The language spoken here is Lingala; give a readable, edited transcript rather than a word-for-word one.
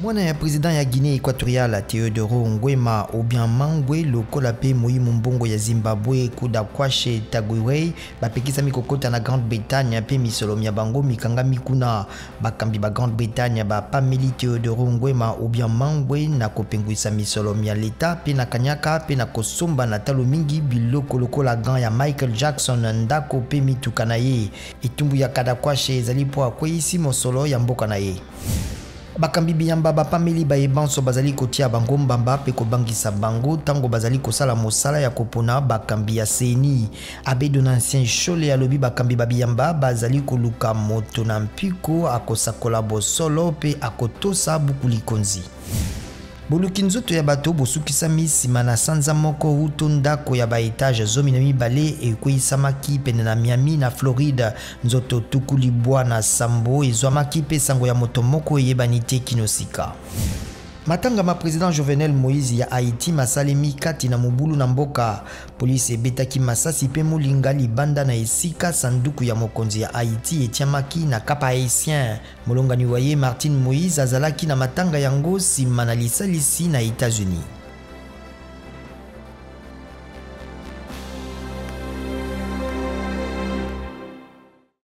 Mwana ya president ya Guinee Equatoriale Teodoro Nguema Obiang Mangue lokola mpe moyi mombongo ya Zimbabwe Kudakwashe Tagwirei bapekisami kokota na Grande-Bretagne mpe misolo mya bango mikangami kuna. Bakambi ba Grande-Bretagne bapameli Teodoro Nguema Obiang Mangue na kopengwisa misolo mya leta mpe na kanyaka mpe na kosomba na talo mingi biloko lokola gant ya Michael Jackson, ndako mpe mituka na ye. Etumbu ya Kadakwashe ezali mpo akweyisi mosolo ya mboka na ye. Bakambi biyamba bapameli baye banso bazali kotia bango mbamba mpe kobangisa bango ntango bazali kosala mosala ya kopona bakambi ya CENI. Abe Donatien Shole alobi bakambi ba biyamba bazali koluka moto na mpiko akosakola bosolo mpe akotosa buku likonzi. Boluki nzoto ya bato bosukisami nsima na sanza moko wuto ndako ya ba etage 12 ekweyisamaki pene na Miami na Floride. Nzoto 97 ezwamaki mpe sango ya moto moko eyebani te kino sika. Matanga ma president Jovenel Moïse ya Haïti masalemi kati na mobulu na mboka. Polisi ebetaki masasi mpe molinga libanda na esika sanduku ya mokonzi ya Haïti etiamaki na Cap Haïtien. Molongani wa ye Martine Moïse azalaki na matanga yango nsima na lisalisi na Etats-Unis.